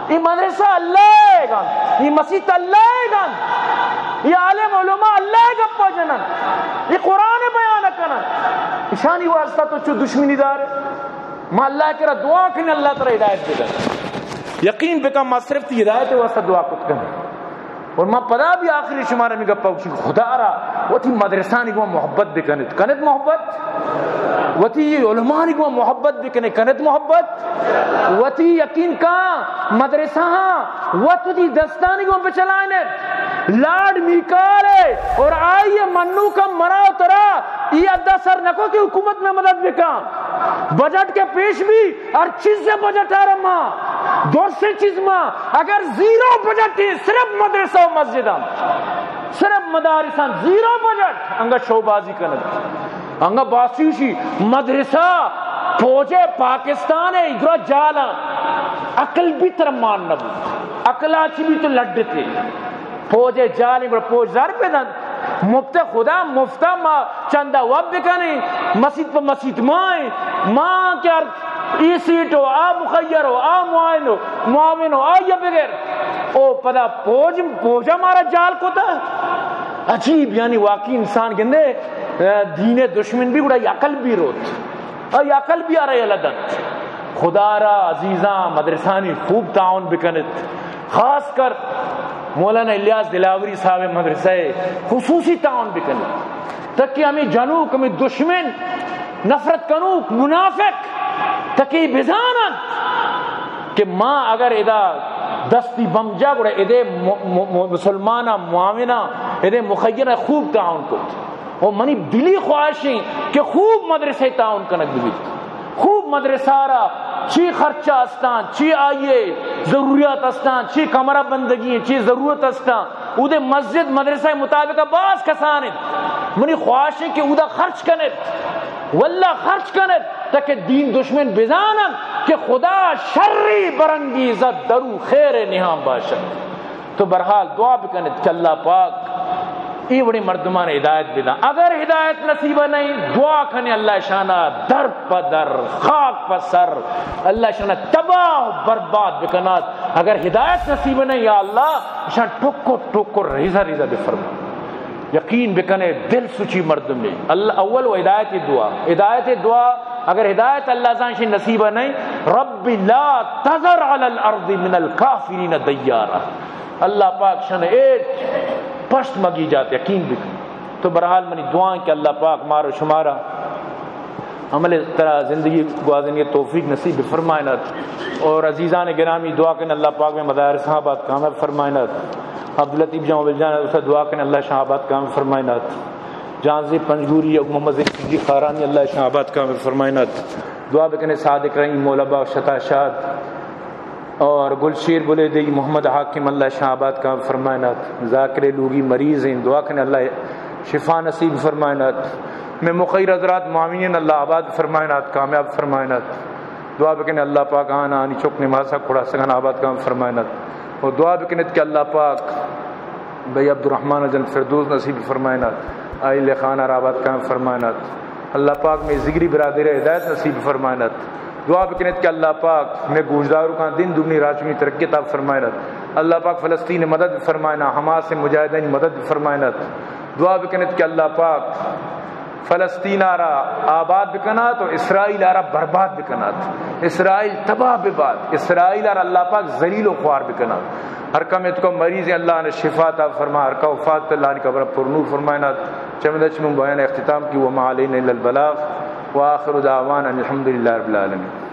یہ مدرسہ اللہ گان، یہ مسیت اللہ گان، یہ عالم علماء اللہ گپا جنن، یہ قرآن بیان کنن۔ اشانی واسطہ تو چو دشمنی دار ہے۔ ما اللہ کرا دعا کن، اللہ ترا ہدایت بدن۔ یقین بکن، ما صرف تی ہدایت واسطہ دعا کت کن۔ اور ما پدا بھی آخری شمارا می گپا گوشی، خدا را وتی مدرسانی گو محبت بکنت، کنت محبت؟ وتی علمانی گو محبت بکنت، کنت محبت؟ وتی یقین کا مدرسہ ہاں وت وتی دستانی گو بچلائنت۔ لارڈ میکال ہے اور آئی منو کا مرا ترا یہ ادا سر نکو کہ حکومت میں مدد بکا۔ بجٹ کے پیش بھی ہر چیز سے بجٹ آ رہا ماں، دور سے چیز ماں۔ اگر زیرو بجٹ ہے، صرف مدرسہ و مسجد ہم، صرف مدارس ہم، زیرو بجٹ، انگا شوبازی کنگ، انگا باسیوشی مدرسہ، فوج پاکستان ہے، ادرا جالا، عقل بھی ترمان نبو، عقلا چی بھی تو لڈتے۔ فوج جالیں، گڑا فوج زر بدنت۔ مفت خدا، مفتا ما چندہ وب بکنیں، مسیت پہ مسیت مائیں، ما کہ ہر ای سیٹ ہو، آ مخیر ہو، آ معاون ہو، معاون ہو، آئیا بگر۔ او پدا فوج، فوجا مارا جال کتا۔ عجیب، یعنی واقعی انسان گندے، دین دشمن بھی گڑا عقل بھی روت۔ آئی عقل بھی آرا یلہ دنت۔ خدا را عزیزاں مدرسانی خوب تعاون بکنت، خاص کر مولانا الیاس دلاوری صاحب مدرسہ خصوصی تعاون بکنت، تاکہ ہمیں جنوک، ہمیں دشمن، نفرت کنوک، منافق تاکہ بزانن کہ ما اگر ادا دستی بم جا گڑا ادے م-، م-، م-، مسلماناں معاوناں ادے مخیرہ خوب تعاون کت۔ و منی دلی خواہش ہیں کہ خوب مدرسہ تعاون کنگ بیت، خوب مدرسہ را چی خرچہ استان، چی آئیے ضروریات استان، چی کمرہ بندگی ہیں، چی ضرورت استان، اودے مسجد مدرسہ مطابق باز کسان انت۔ منی خواہش ہیں کہ اودا خرچ کنت، واللہ خرچ کنت، تاکہ دین دشمن بزانن کہ خدا شری برانگیزت، درو خیر نہان باشد۔ تو بہرحال دعا بکنت کہ اللہ پاک اے وڑیں مردمان ہدایت بدن۔ اگر ہدایت نصیب نہیں، دعا کنے اللہ شانا در پہ در، خاک پہ سر، اللہ شانا تباہ و برباد بکنات۔ اگر ہدایت نصیب نہیں، یا اللہ، شان ٹکر ٹکر، ریزہ ریزہ بفرما۔ یقین بکنے، دل سوچی مردم نے۔ اللہ اول و ہدایت دعا، ہدایت دعا، اگر ہدایت اللہ زان شی نصیب نہیں، رب لا تذر علی الارض من الکافرین دیارا۔ اللہ پاک شان ایت پشت مگی جات، یقین بکن۔ تو بہرحال منی دعائیں کہ اللہ پاک مارو شمارا عمل ترا زندگی گوازنی توفیق نصیب فرمائنات۔ اور عزیزان گرامی دعا کن اللہ پاک میں مدارس آباد کامیاب فرمائنات۔ عبداللطیف جان، بل جان، اسا دعا کن اللہ شاہ آباد کامیاب فرمائنات۔ جان زی پنجگوری اور محمد زی صدیق خارانی اللہ شاہ آباد کامیاب فرمائنات۔ دعا بکنے صادق رحیم مولا باغ شتا شاد اور گلشیر بلیدی محمد حاکم اللہ شاہ آباد کامیاب فرمائنات۔ ذاکر لوگی مریض ہیں، دعا کنے اللہ شفا نصیب فرمائنات۔ میں مخیر حضرات معاونین اللہ آباد فرمائنات، کامیاب فرمائنات۔ دعا بکنے اللہ پاک آن آنی چک نماسا کھڑا سگان آباد کامیاب فرمائنات۔ اور دعا بکنت کہ اللہ پاک بھائی عبدالرحمن جنت فردوس نصیب فرمائنات، آئی لخانہ را آباد کامیاب فرمائنات۔ اللہ پاک میں ذگری برادر ہدایت نصیب فرمائنات۔ دعا بکنت کہ اللہ پاک میں گوشدارو کان دین دگنی راجمی ترقی عطا فرمائنات۔ اللہ پاک فلسطین مدد فرمائنا، حماس مجاہدین مدد فرمائنات۔ دعا بکنت کہ اللہ پاک فلسطین آرا آباد بکنات و اسرائیل آرا برباد بکنات۔ اسرائیل تباہ بباد۔ اسرائیل آرا اللہ پاک ذلیل و خوار بکنات۔ ہر کم اتکو مریض اللہ نے شفا عطا فرما، ہر کا وفات اللہ نے قبر پر نور فرمائنات۔ چمدہ چمو بیان اختتام کی، وما علینا الا البلاغ، وآخر دعوانا ان الحمد للہ رب العالمین۔